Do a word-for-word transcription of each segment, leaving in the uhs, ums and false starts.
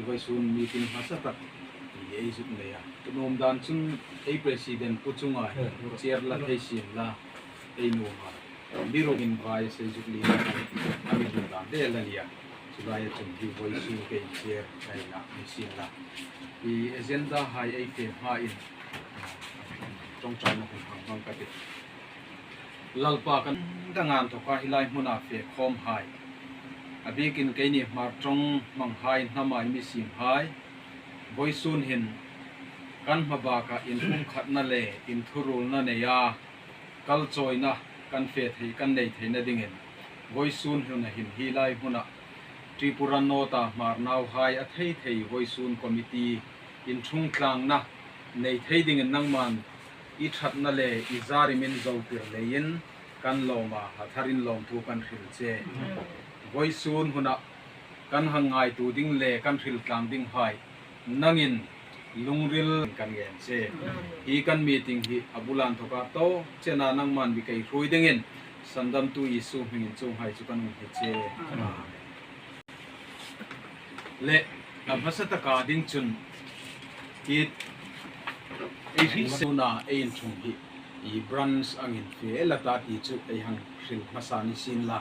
Vawisun meeting hmasa tak ei zuk nei a. Ka nuom dan chun ei president Pu Chunga hin chair la thei sien la, ei nuom a. Mi rukin vai sei zuk li a, a mi hun dan de la nia. Chu lai a chun hi vawisun kei chair ka la ni sien la. I agenda hai ei fe hma in, ṭawngṭaina hun hang hmang ka ti. Lalpa kan dang an thawka hi lai hmuna fe khawm hai, a bikin keini Hmar ṭawng hmang hai hnam ai mi siem hai, vawisun hin kan hma baka inpumkhatna le inthurulna nei a, kalchawina kan fe thei, kan nei theina dingin, vawisun huna hin hi lai hmuna Tripura North-a Hmar nauhai a thei thei vawisun committee inṭhungtlangna nei thei dingin nangman i ṭhatna le i zari min zo tir leiin kan lawm a, a tharin lawmthu kan hril che. Vawisun huna kan hang ngaituo ding le kan hril tlang ding hai nangin lungril kan ngen che. Hi kan meeting hi a bul an thawka tawk chena nangman mi kei hruoi dingin Sandamtu Isu hmingin chuong hai chu kan hung hni che. Le, a hmasa taka ding chun, i, ei hriet suna ei inṭhung hi, i branch angin fe la ta ti chu ei hang hril hmasa ni sien la.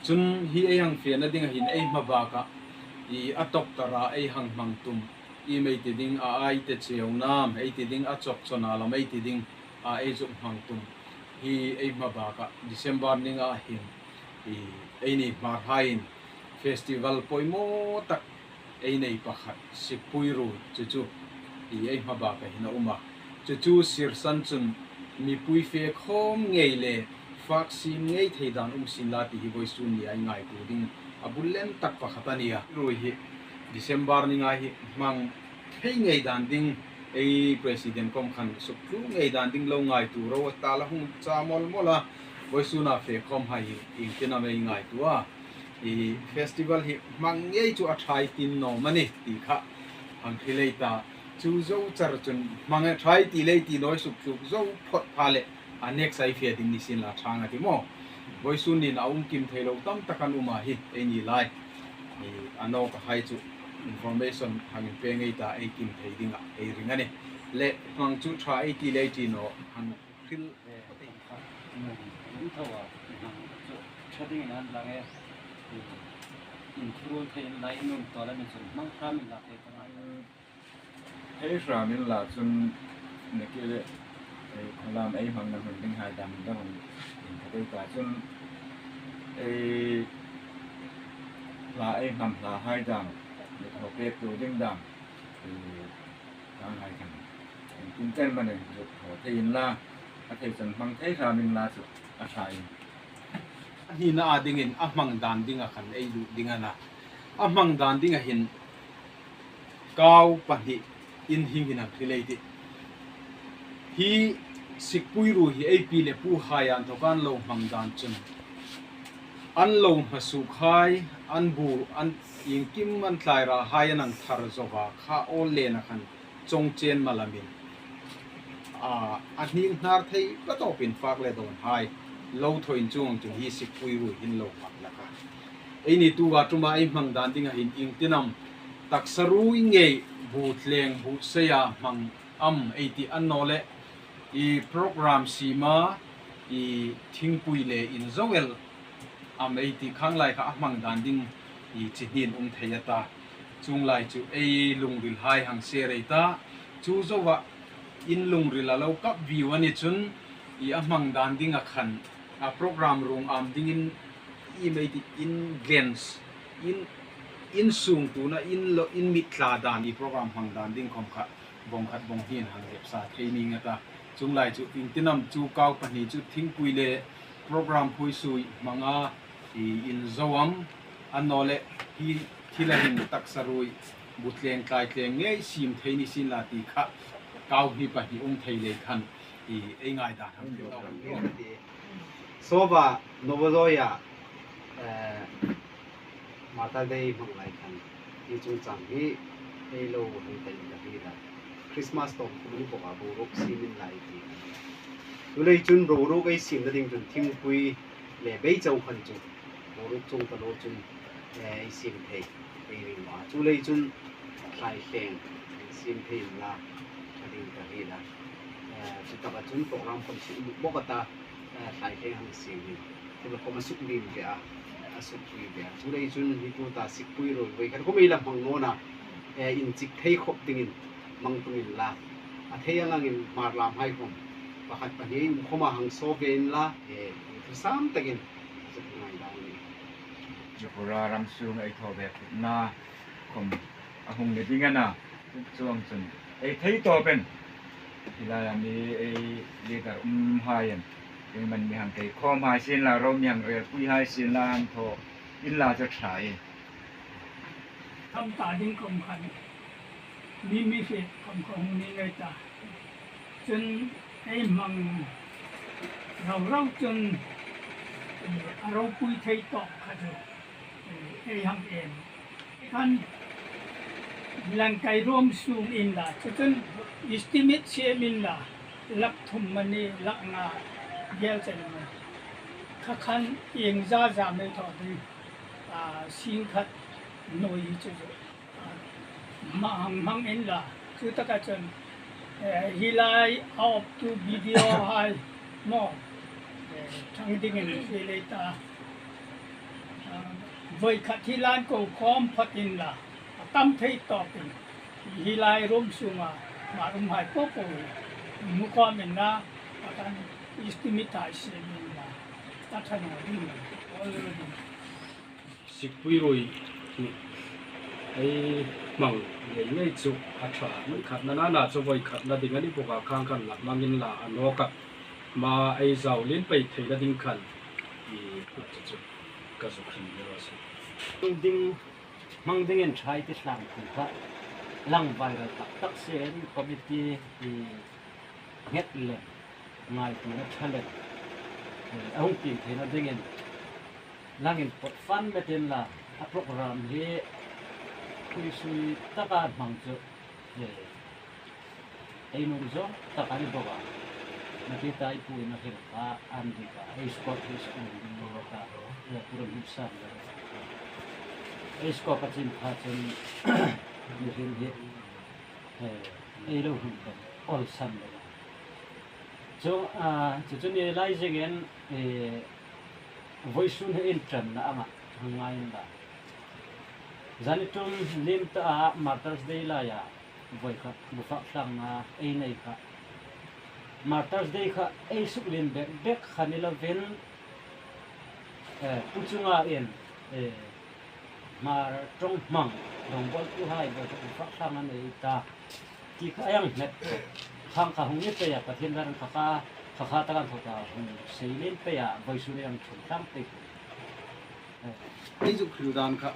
Chun hi ei hang fena dinga hin ei hma baka, i a tawktara ei hang hmang tum, i mei ti ding a ai te cheu nam, ei ti ding a chawk chawna lam ei ti ding, a ei zuk hmang tum. Hi ei hma baka December ninga hin, i eini Hmarhaiin festival poimaw tak ei nei pakhat, Sikpui Ruoi chu chu, i ei hma baka hin a um a. Chu chu sirsan chun mipui fe khawm ngei le fak siem ngei thei dan um sien la ti hi vawisun nia ei ngaituo ding a bul lem tak pakhat a nia. Ruoi hi December ninga hi hmang thei ngei dan ding, ei president khawm khan suk tlu ngei dan ding lo ngaituo ro a, ta la hung cha mawl mawl a, vawisuna fe khawm hai hi iengtin am ei ngaituo a. I festival hi hmang ngei chu a ṭha ei ti naw am a ni ti kha hang hril ei ta. Chu zo char chun hmang a ṭha ei ti le ti naw ei suk tlu zo phawt pha le a next ei fe ding ni sien la ṭha a ti maw. Vawisun nin a um kim thei lo tam tak an um a hi, eini lai. I a nawk a hai chu information hang inpe ngei ta, ei kim thei dinga ei ring a nih. Le hmang chu ṭha ei ti le ei ti naw hang hril. Ṭha dingin an lang e. Inthurul thei lai nun to la mi chun hmang hram in la thei ta ngai. Hei hram in la chun, neke le, ei, khawlam ei hmangna hun ding hai dam dam hun in ka dei ta chun, ei, hla ei hnam hla hai dam, mi thaw pek tu ding dam, ei, tang hai khan. Tin ten manin zuk thaw thei in la, a thei chun hmang thei hram in la chu a ṭha in. A hnina a dingin a hmang dan dinga khan ei lut ding a na. A hmang dan dinga hin kau pahni in hing hin hang hril ei tih. Hi Sikpui Ruoi hi ei pi le pu hai an thawka an lo hmang dan chun, an lo hmasuok hai, an bu, an iengkim an tlai ra hai an hang thar zo a, kha awl lena khan chawng chen malamin, a, a hning hnar thei ka tawpin fak le dawn hai lo thaw in chuong chun hi Sikpui Ruoi hin lo hmang hlak a. Eini tuta ṭuma ei hmang dan dinga hin iengtin am taksa ruoi ngei, bu tleng, bu seia hmang am ei ti a naw le, i program sima, i thingpui le inzo el am ei ti khang lai kha a hmang dan ding i chi hnin um thei a ta. Chuong lai chu ei lungril hai hang share ei ta. Chu zoa in lungril a lo kap viu a ni chun, i a hmang dan dinga khan a program ruong am dingin i mei ti in glens, in, in sung tuna in lo, in mit tla dan i program hmang dan ding khawm kha vawng khat vawng hnin hang hep sa thei ning a ta. Chuong lai chu iengtin am chu kau pahni chu thingpui le program phuisui hmanga i inzo am a naw le, hi thila hin taksa ruoi, bu tleng tlai tleng ngei siem thei ni sien la ti kha kau hni pahni um thei lei khan i ei ngaidan hang hril nawk. Sawva Novozoya, eh, Mother Day hmang lai khan, hi chungchang hi ei lo hang tel ka ti a. Christmas tawm khum ni bawka boruok siem in la ei ti. Chuleiin chun boruok ei siemna ding chun thingpui le beichau khan chu boruok chung ta lo chun, eh, ei siem thei ei ring a. Chuleiin chun Thlaithleng siem thei inla, a ding ka hril a. Eh, chutaka chun program khom suk bawk a ta, eh, thlaithleng hang siem hi. Chule khom a suk lim ve a, a suk pui ve a. Chulei chun hi tuta Sikpui ruoi voi khat khom ei la hmang nawna, eh, inchik thei khop dingin hmang tung inla. A thei ang angin Hmar lamhai khom pakhat pahni um khoma hang saw ve inla, eh, thusam takin suk ngai dan ni. Tripura ram sung ei thaw ve khopna khom a hung ni ding a na. Chuong chun ei thei tawp en. Hi laia mi ei leader umhai en. Engman mi hang kei khawm hai sien la, ro mi hang rel pui hai sien la, hang thaw inla chu a ṭha e. Kham ta ding khom khan mi mi hriet khom kha hung ni ngei ta. Chun ei hmang rau rau chun, eh, a ropui thei tawp kha chu, eh, ei hang en. Khan Langkai ruom sung inla, chu chun estimate siem inla, lak thum mani, lak nga gel chen mani. Kha khan ieng za za mei thaw ding, ah, sing khat nuoi chu chu. Hmang, hmang inla, chutaka chun, eh, hi lai a awptu video hai maw, eh, ṭhang dingin hril ei ta. Ah, voi khat hi lan ko khawm phawt inla, a tam thei tawpin. Hi lai ruom sunga Hmar umhai po po hi hmu khawm inla, a kan estimate hai siem inla, a ṭha naw ding. Sikpui ruoi hi ei hmang ngei ngei chu a ṭha. Voi khatna nana chu voi khatna ding a ni bawk a, khang khan la hmang inla a nawk a. Hma ei zau lien pei theina ding khan i chu chu ka zuk hril ni raw se. Ding, hmang dingin ṭha ei ti tlang khun kha lang viral tak tak sien committee i nghet lem, ngaituona ṭha lem, eh, a hung pieng theina dingin langin pawt fan met inla, a program hi khuisui taka hmang chu, eh, ei nuom zawng tak a ni bawk a. Nakie ta ei puin a hril kha an dik a, ei scope hi a nuom ding lo ta, eh, program hi san lo. Ei scope a chin kha chun mi hrim hi, eh, ei lo hung kan awlsam lo. Chu, ah, chu chu ni lai zengin, eh, voisun hi inṭanna anga hang ngai inla. Zani ṭum liem ta a Martyrs Day laia voi khat bu fak tlangna ei nei kha. Martyrs Day kha ei suk lien bek bek kha ni lovin, eh, pu chunga in, eh, Hmar ṭawng hmang, rawngbawltuhai voi khat bu fak tlang a nei ta. Ti kha a hang hmet. Khang kha hung ni pei a, Pathien dan kha kha, kha kha takan thaw ta hung sei lien pei a, voisun a hang ṭhum tlang pei. Ei zuk hril dan kha,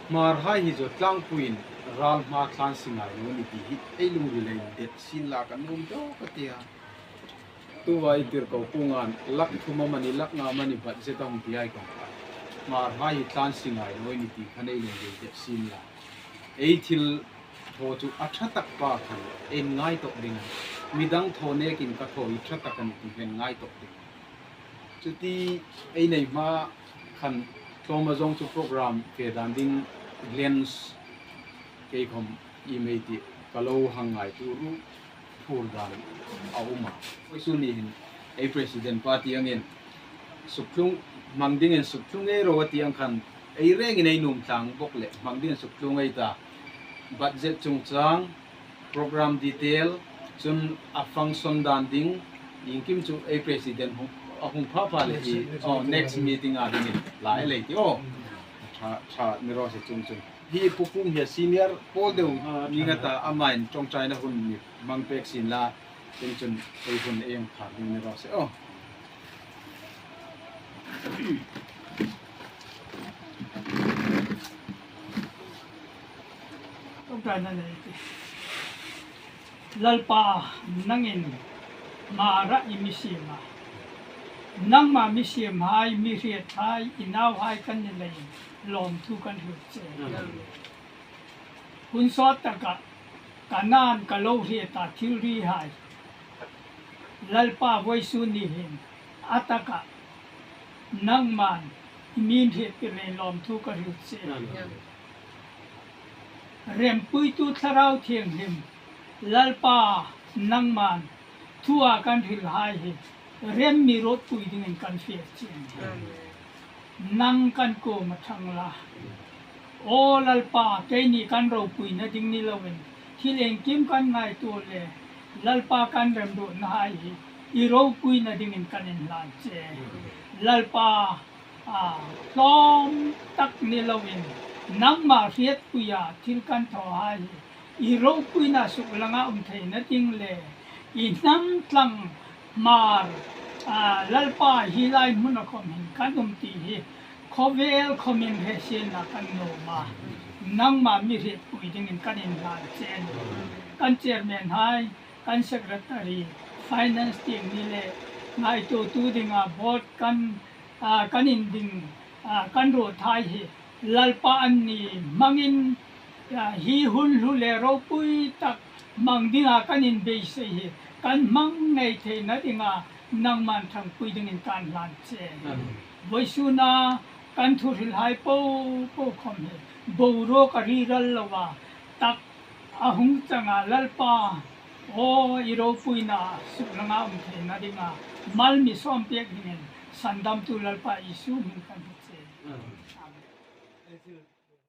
Hmarhai hi zo tlangpuiin ral hma tlan si ngai naw ni ti hi ei lungrila indet sien la ka nuom deu ka ti a. Tuta ei tirko pungan lak thum amani, lak nga amani budget a hung ti hai kong kha, Hmarhai hi tlan si ngai naw ni ti kha ei lungrila indet sien la. Ei thil thaw chu a ṭha tak pa khan ei ngai tawk ding a. Midang thaw nekin ka thaw hi ṭha tak a ni ti kha ei ngai tawk ding. Chuti ei nei hma khan tlawma zawng chu program fe dan ding lens kei khom i mei ti ka lo hang ngaituo ru phur dan a um a. Voisun ni hin ei president pa ti angin suk tlung, hmang dingin suk tlung ei ro a ti ang khan ei rengin ei nuom tlang bawk leh hmang dingin suk tlung ei ta. Budget chungchang, program detail, chun a function dan ding, iengkim chu ei president hung, a hung pha pha leh hi, next meeting, oh, next meeting a dingin la ei lei ti aw. Ṭha, ṭha ni raw se chung chung. Hi Pu Pumhia senior pawl deu ni nga ta, amain ṭawngṭaina hun mi hmang pek sien la, chun chun ei hun ei hang phar ding ni raw se aw. Ṭawngṭaina nei ti. Lalpa, nangin Hmara i mi siem a. Nangma mi siemhai, mi hrietthlai, i nauhai kan ni leiin lawmthu kan hril che. Amen. Hun sawt taka ka nain ka lo hrieta thilrihai, Lalpa, voisun ni hin a taka nangman i mi hriettir leiin lawmthu ka hril che. Amen. Rempuitu Thlarau Thienghlim, Lalpa, nangman thua kan hrilhai hi rem mi ruotpui dingin kan hriet chieng. Nang kan kuoma ṭhang la. Aw Lalpa, keini kan ropuina ding ni loin thil iengkim kan ngaituo le Lalpa, kan remruotnahai hi i ropuina dingin kan inhlan che. Lalpa, a, tlawm tak ni loin nangma hrietpuia thil kan thawhai hi i ropuina suklanga um theina ding le i hnam tlang Hmar, a, Lalpa, hi lai hmuna khom hin kan um ti hi khawvel khomin hresinna kan nuom a. Nangma mi hrietpui dingin kan inhlan che a nih. Kan chairman hai, kan secretary, finance tieng ni le ngaituotu dinga board kan, a, kan inding, a, kan ruothai hi Lalpa, anni hmangin, a, hi hun hlu le ropui tak hmang dinga kan inbeisei hi kan hmang ngei theina dinga nangman ṭhangpui dingin kan hlan che. Vawisuna kan thuhrilhai popo khom hi boruok a ri ral loa tak a hung changa Lalpa, aw, i ropuina suklanga um theina dinga mal mi sawm pek dingin sandamtu Lalpa Isu hmingin kan hni che. Amen.